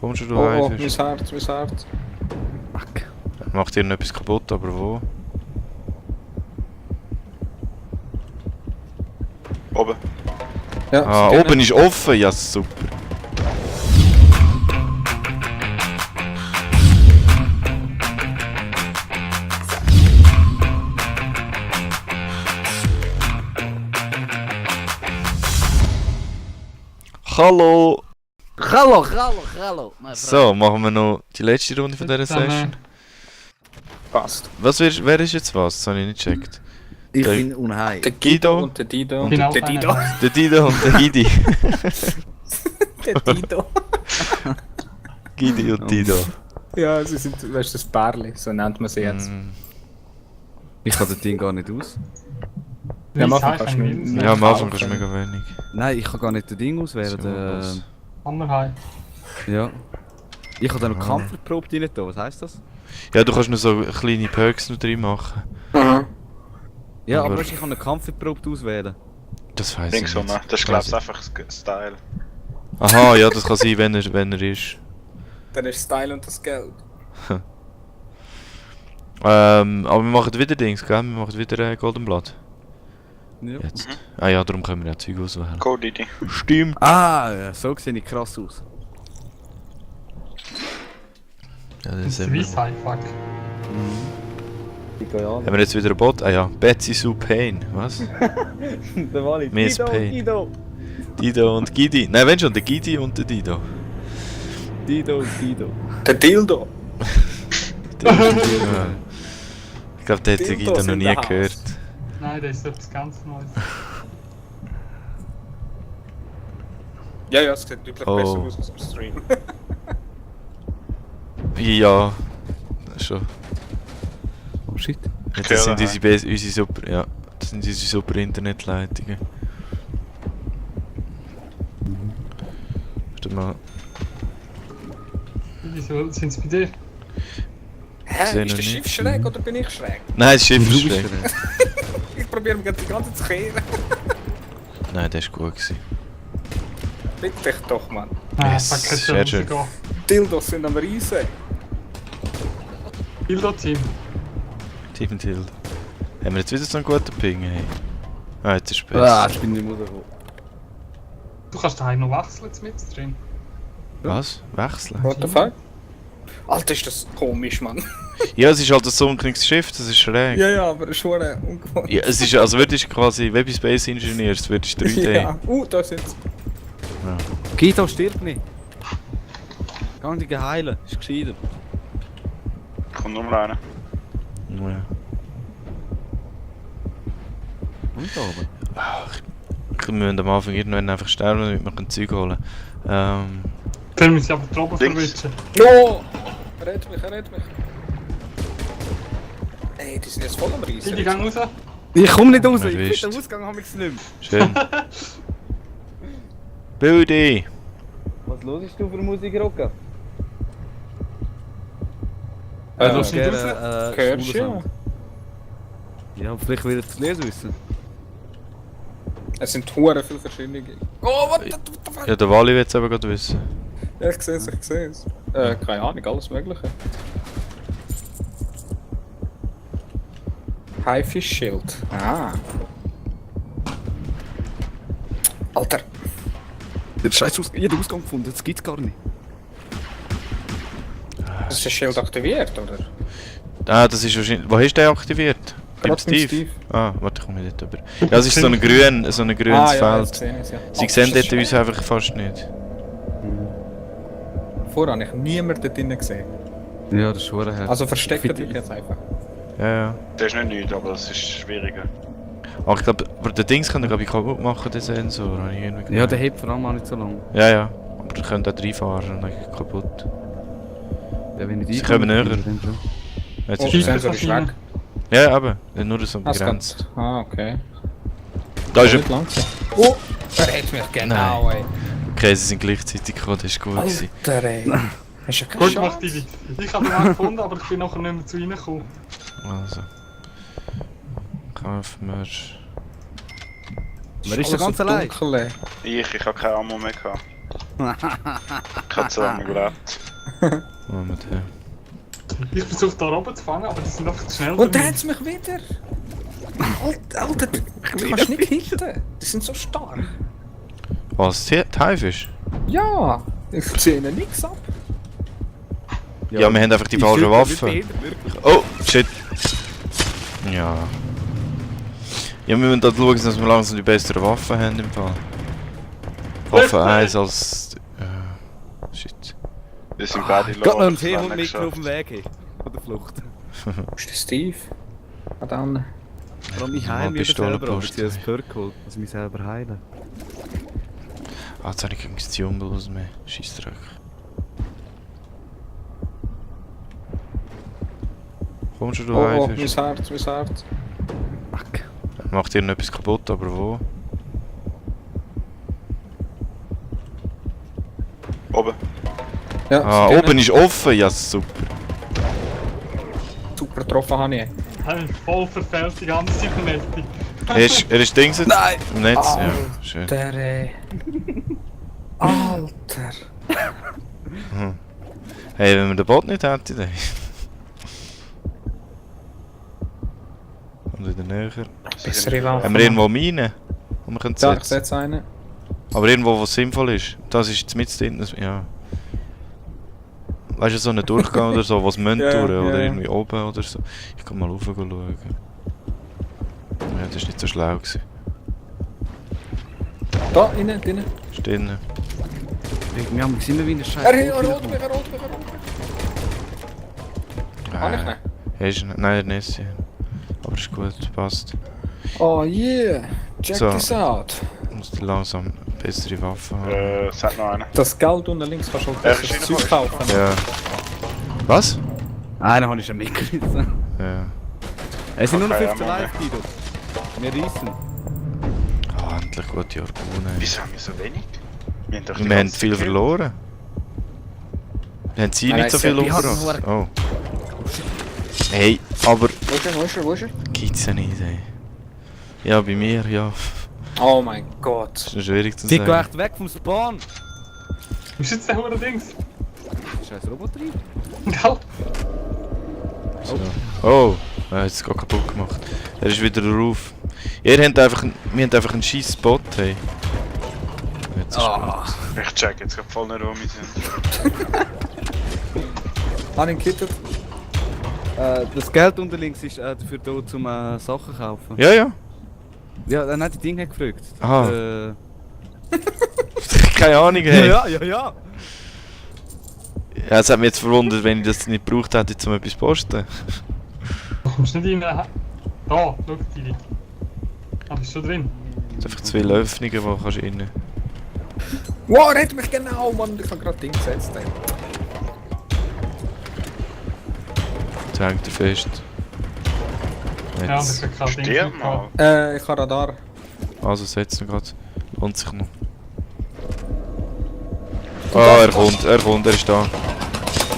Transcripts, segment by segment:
Komm schon, du Oh, mein Haifisch. Herz, mein Herz. Fuck. Macht dir noch etwas kaputt, aber wo? Oben. Ja, Ah, sind oben ist offen, ja super. Hallo! Hallo. So, machen wir noch die letzte Runde von dieser Session. Passt. Wer ist jetzt was? Das habe ich nicht gecheckt. Ich Der- bin unheim. Der Guido. Und der Dido. Und der der Dido. Der Dido und der Gidi. Der Dido. Gidi und Dido. Ja, sie sind, weißt du, das Bärli, so nennt man sie jetzt. Mm. Ich kann das Ding gar nicht aus. Ja, am Wie Anfang heißt kannst du ein nicht- Ja, am Anfang kannst du mega wenig. Nein, ich kann gar nicht das Ding auswählen. So, Hammerhai. Ja. Ich habe da noch Kampf verprobt rein da. Was heisst das? Ja, du kannst noch so kleine Perks noch drin machen. Aha. Ja, Aber- aber ich kann einen Kampf verprobt auswählen. Das weiss ich Denk so, nicht. man. Das ist, glaubst du, einfach Style. Aha, ja, das kann sein, wenn er ist. Dann ist Style und das Geld. Aber wir machen wieder Dings, gell? Wir machen wieder Goldenblatt. Ja. Jetzt. Ah ja, darum können wir ja Zeug auswählen. Go, Didi. Stimmt. Ah, ja, so sehe ich krass aus. Ja, Das das ist haben wir. Swiss High, fuck. Haben wir jetzt wieder ein Bot? Ah ja, Betsy Sue Payne. Was? Der Wally. Miss Payne. Dido und Gidi. Nein, wenn schon, der Gidi und der Dido. Dido. Der Dildo. Ja. Ich glaube, der hat der Dildos Guido noch in nie der Haus. gehört. Nein, das ist etwas ganz Neues. Ja, ja, es sieht deutlich Oh. besser aus als im Stream. Ja, schon. Oh shit. Ja, Okay, das sind ja. unsere super, ja, das sind unsere super Internetleitungen. Warte mal, Wieso sind sie bei dir? Hä? Sehe Ist noch der Schiff nicht. schräg oder bin ich schräg? nein, das Schiff ist Du schräg. bist Ich probiere mich die ganze Zeit zu kehren. Nein, der ist gut gewesen. Fick dich doch, Mann. Yes, Fuck, jetzt sehr soll schön. rausgehen. Dildos sind am Riesen. Bildo-Team. Steven Tild. Haben wir jetzt wieder so einen guten Ping, hey? Ah, jetzt ist es Ah, besser. ich bin nicht mehr rausgekommen. Du kannst daheim noch wechseln mit drin. Was? Wechseln? What the fuck? Alter, ist das komisch, Mann. Ja, es ist halt ein sunkenes Schiff, das ist schräg. Ja, ja, aber schon ungewohnt. Ja, es ist, also würdest du quasi Web Space Engineers, würdest du 3D. Ja. Da sind sie. Guido stirbt nicht. Gang dich heilen, ist gescheiter. Kommt nur einer. Ja. Und da oben. Wir müssen am Anfang irgendwann einfach sterben, damit wir Zeug holen können. Dann müssen sie aber die Roboter Links. verwischen. No! Red mich, red mich. Ey, die sind jetzt voll am Riesen. Die gehen raus. Ich komm nicht raus, Man ich wischt. finde den Ausgang habe ich nicht mehr. Schön. Bildi! Was hörst du für Musik, Rocca? los, gerne, raus. Hörst du, ja. Sound. Ja, vielleicht will er das Lesen wissen. Es sind hure viele verschiedene. Oh, what the fuck? Ja, der Wally wird es aber gerade wissen. Ja, ich sehe es, ich sehe es. Keine Ahnung, alles Mögliche. Haifischschild. Ah. Alter. Der Scheiß jeder Ausgang gefunden, das gibt's gar nicht. Ist das Schild aktiviert, oder? Ah, das ist wahrscheinlich. Wo hast du den aktiviert? Beim Gerade beim Steve? Steve. Ah, warte, ich komme nicht drüber. Ja, es ist so ein grünes Ah, ja, jetzt Feld. sehe ich es, ja. Sie Oh, sehen ist das dort uns schräg. einfach fast nicht. Vorher habe ich niemanden dort drinnen gesehen. Ja, das ist schon her. Also versteckt dich jetzt einfach. Ja, ja. Das ist nicht nichts, aber das ist schwieriger. Aber ich glaube, aber der Dings kann er glaube ich kaputt machen, den Sensor. Habe ich irgendwie Ja, gemeint. der hebt vor allem auch nicht so lange. Ja, ja. Aber ihr könnt auch reinfahren und dann geht er kaputt. Ja, wenn ich Sie kommen näher. dann schon. Jetzt Oh, ist der er. Sensor ist weg. Ja, aber nur so Ah, es begrenzt. geht. Ah, okay. Da ist er. Nicht langsam. Oh! Er hat mich genau, ey. Okay, sie sind gleichzeitig gekommen, das ist gut gewesen. Alter, ey. Hast du ja Gut keine gemacht, Chance. Didi. Ich habe den auch gefunden, aber ich bin nachher nicht mehr zu ihnen gekommen. Also. Kaufen wir. Wer ist der Alles ganz so allein? dunkel, ey. Ich habe keine Ammo mehr gehabt. Ich habe zu lange gelebt. Wo haben wir den? Ich versuche da oben zu fangen, aber die sind einfach zu schnell. Und für dann mich. hat es mich wieder. Alter, du kannst nicht hitten. Die sind so stark. Was? Die Haifisch? Ja, ich ziehe ihnen nichts ab. Ja, wir haben einfach die Ich falschen fühle mich Waffen. behindert, wirklich. Oh, shit. Ja. Ja, wir müssen da schauen, dass wir langsam die besseren Waffen haben im Fall. Waffe 1 als... shit. Wir sind beide Geht noch ein low, Seehund das mit haben wir auf dem Weg hin. Von der Flucht. Wo ist der Steve? Ah, dann. Warum ich Mal heile mich Pistole selber, aber ich posten. habe das Perk geholt, dass ich mich selber heilen. Ah, jetzt habe ich gegen das Jungle aus mehr. Scheissdreck. Komm schon, du Oh, mein Haifisch. Herz, mein Herz. Fuck. Macht dir noch etwas kaputt, aber wo? Oben. Ja, Ah, sie oben können- ist offen, ja super. Super getroffen habe ich. Ich habe mich voll verfehlt die ganze Zeit im Netz. Er ist Dings jetzt? Nein! Im Netz? Ah. Ja, schön. Der. Alter. Hm. Hey, wenn wir den Bot nicht hätten, dann... Und wieder näher. Bessere Waffe. Haben wir irgendwo Minen? Wo wir können Ja, ich setzen? setze einen. Aber irgendwo, wo es sinnvoll ist. Das ist jetzt mit drin, ja. Weißt du, so einen Durchgang oder so, was müssen Ja, durch, oder ja. irgendwie oben oder so. Ich kann mal rauf schauen. Ja, das war nicht so schlau gewesen. Da, innen, drinnen. Ist drin. Wir haben gesehen, wie ein Scheiß. Er holt mich, er holt mich. Kann ich nicht? Hast du nicht? Nein, nicht. Aber ist gut, passt. Oh yeah. Check So. this out. Ich muss langsam bessere Waffen haben. Es hat noch einen. Das Geld unten links kannst du auch Ja, besseres ist Zeug kaufen. Ja. Was? Einen habe ich schon mitgerissen. Ja. Es sind nur noch Okay, 15 ja, live, Guido. Wir reissen. Ah, endlich gute Argune. Wieso haben wir so wenig? Wir haben doch die Wir haben ganze viel Zeit verloren. Wir haben sie Nein, nicht so nein, viel sie- umgebracht. Oh. Hey, aber Wo ist er, wo ist er, wo ist er? gibt's ja nicht, ey. Ja, bei mir, ja. Oh mein Gott. Das ist schwierig zu Sie gehen sagen. echt weg vom Spawn. Wo ist jetzt der hure Dings? Scheiß Roboter rein. Gell? So. Oh, er hat es gerade kaputt gemacht. Er ist wieder drauf. Wir haben einfach einen scheiß Spot, hey. Jetzt ist gut. Ich check jetzt gerade voll nicht, wo wir sind. Habe ihn gekittet. Das Geld unten links ist dafür da, zum Sachen kaufen. Ja, ja. Ja, dann hat die Ding gefragt. Aha. Keine Ahnung, hey. ja, ja, ja. Ja, es hat mich jetzt verwundert, wenn ich das nicht gebraucht hätte, um etwas zu posten. Du kommst nicht rein. Da, schau die. Ah, bist du schon drin? Es sind einfach zu viele Öffnungen, die kannst du rein. Wow, er hat mich genau, Mann. Ich habe gerade Ding gesetzt. Ey. Jetzt hängt er fest. Ja, das Jetzt. ist kein Ding. Stirb mal. Ich habe Radar. Also setzen gerade. Lohnt sich noch. Ah, er kommt, er ist da.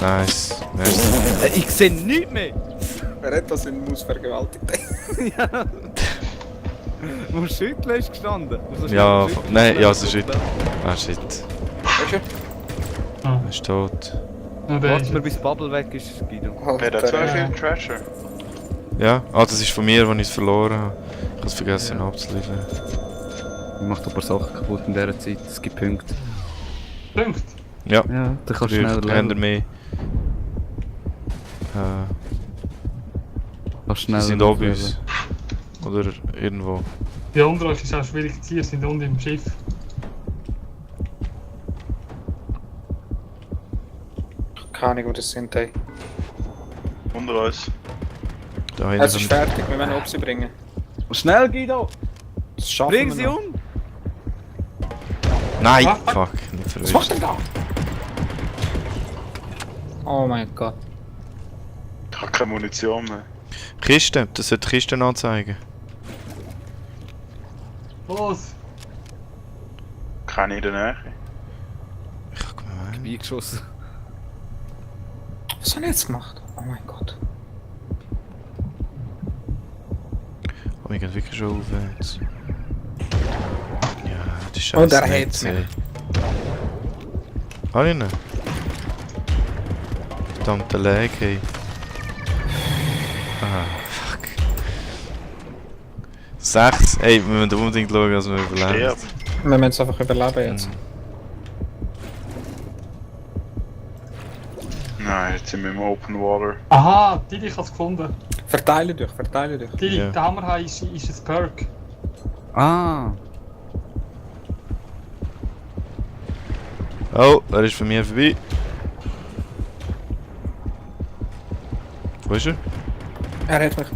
Nice. Merci. Ich sehe nichts mehr. Wer hat das in Maus vergewaltigt? Wo Schütteln ist gestanden. Also Ja, Schütteln- nein, ja, so Schütteln. Ah shit. Weißt du? Ah, Er ist tot. ja, der Warte ist mal, bis Bubble weg ist, Guido. Wer hat so Alter, viel Treasure? Ja? Ah, das ist von mir, als ich es verloren habe. Ich habe es vergessen abzuliefern. Ich mache ein paar Sachen kaputt in dieser Zeit. Es gibt Punkte. Punkt. Ja, Ja, dann kannst du schneller früher haben lernen. mehr. Kannst Die schneller sind auch bei aufleveln. uns. Oder irgendwo. Die unter euch ist auch schwierig zu ziehen, sind unten im Schiff. keine Ahnung, wo das sind. Ey. Unter uns. Da Es ist hinten. fertig, wir werden ob sie bringen. Schnell, Guido! Das schaffen Bring wir sie noch. um! Nein! Ah, Fuck, nicht Was macht verwischt. er da? Oh mein Gott. Ich habe keine Munition mehr. Kiste, das sollte Kisten anzeigen. Los! Keine in der Nähe. Ich hab gemeint. Eingeschossen. Was hat er jetzt gemacht? Oh mein Gott. Oh, wir gehen wirklich schon aufwärts. Ja, das ist Und er scheiße. hat's Netz, mich. ey. Habe ich ihn? Verdammte Lag, hey. Ah, fuck. 6. Hey, wir müssen unbedingt schauen, dass wir überleben. Sterben. Wir müssen es einfach überleben jetzt. Nein, jetzt sind wir im Open Water. Aha, Didi, ich hab's gefunden. Verteile dich, verteile dich. Didi, Ja. der Hammerhai ist ein Perk. Ah. Oh, er ist von mir vorbei. Wo ist er? Er hat mich.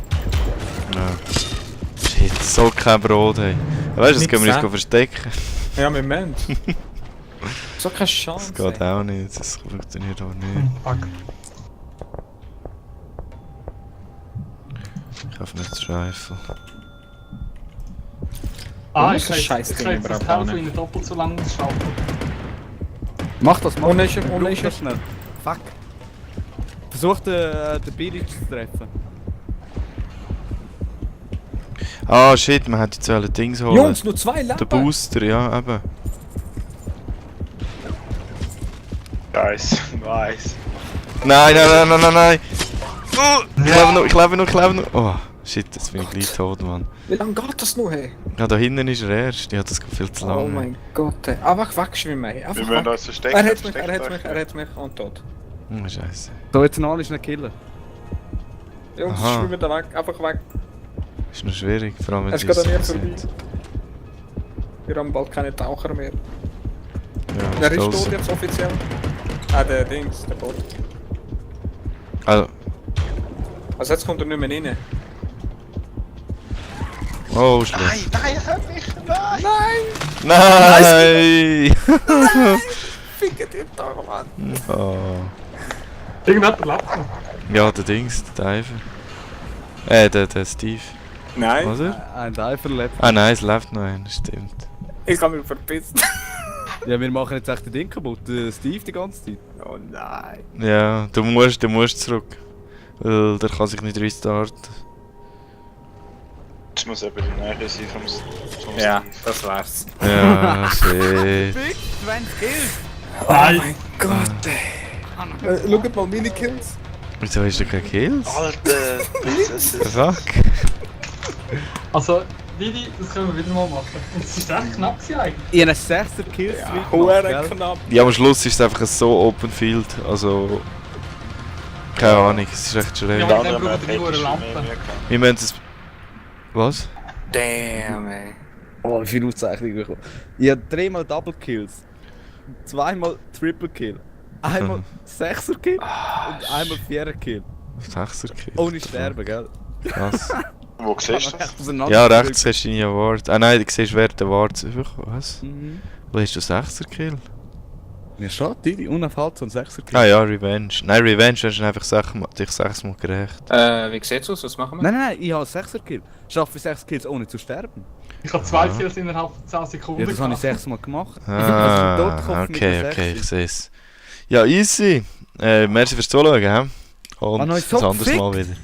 Ja. Shit, so kein Brot, hey. Weißt du, das können wir uns verstecken. Ja, wir müssen. So keine Chance. Das geht auch nicht, das funktioniert auch nicht. Fuck. Ich hoffe nicht zu schweifen. Ah, muss ich das kann Scheißding jetzt das überhaupt Telefon nicht. in doppelt so lange schalten. Mach das, mach Ohne das. ist er, ohne ist er. Schnell. Fuck. Versuch den Billy zu treffen. Ah shit, man hätte jetzt alle Dings holen. Jungs, nur 2 Leben. Der Booster, ja, eben. Nice, nice. Nein, nein, nein, nein, nein, nein! Ich lebe noch, ich lebe noch, ich lebe noch! Oh, shit, jetzt bin ich gleich tot, Mann. Wie lange geht das noch, hey? Ja, da hinten ist er erst, ja, das geht viel zu lange. Oh mein Gott, hey. Einfach wegschwimmen, hey. Wir Einfach müssen weg. uns verstecken. Er hat mich, versteckt er hat euch. mich, er hat mich und tot. Oh, Scheiße. So, jetzt noch ist ein Killer. Jungs, Aha. schwimmen da weg, einfach weg. Ist noch schwierig, vor allem wenn Er sie ist gerade an mir uns vorbei. sind. Wir haben bald keine Taucher mehr. Ja, Wer ist draussen. tot jetzt offiziell? Ah, der Dings, der Bot. Also, Also jetzt kommt er nicht mehr rein. oh, schlecht. Nein, nein, hör mich, nein! Nein! Ficke den doch, Mann. Oh. Irgendjemand lebt noch. Ja, der Dings, der Diver. Der Steve. Nein, Oder? Ein Diver lebt. Ah nein, es lebt noch einer, stimmt. ich kann mich verpissen. Ja, wir machen jetzt echt den Ding kaputt. Steve die ganze Zeit. Oh nein. Ja, du musst zurück. Weil der kann sich nicht restarten. Das muss eben die Nähe sein vom Ja, Steve. das war's. Ja, shit. 20 Kills! Oh mein Gott, ey. Schaut mal meine Kills. Wieso hast du keine Kills? Alter, das ist... Fuck. Also, Didi, das können wir wieder mal machen. Und es ist echt knapp gewesen eigentlich. Ich habe einen 6er Kills Hure knapp. Ja, am Schluss ist es einfach so Open Field, also... Keine Ahnung, es ist echt schräg. Ja. Der Dann andere brauchen Map wir nur hätte eine schon Lampe. mehr gehabt. Wir müssen es... Was? Damn, ey. Oh, wie viele Auszeichnungen bekommen. Ich habe 3-mal Double Kills. 2-mal Triple Kill. Einmal 6er Kill und einmal 4er Kill. 6er Kill. Ohne Sterben, gell? Krass. Wo siehst du das? Ja, rechts hast du deine Award. Ah nein, du siehst, wer den Award... Was? Mhm. Wo hast du 6er Kill? Ja, schon, Didi, unaufhaltsam 6er Kill. Ah ja, Revenge. Nein, Revenge hast du einfach dich 6-mal gerecht. Wie sieht's aus? Was machen wir? Nein, ich habe 6er Kill. Schaffe 6 Kills ohne zu sterben. Ich habe 2 Ja. Kills innerhalb von 10 Sekunden Ja, das habe ich gemacht. 6-mal gemacht. Ah, Also, Totenkopf mit okay, der okay, 6. ich sehe es. Ja, easy. Merci fürs Zuschauen, hä? Und Ah, nein, bis so anderes Mal gefickt. wieder.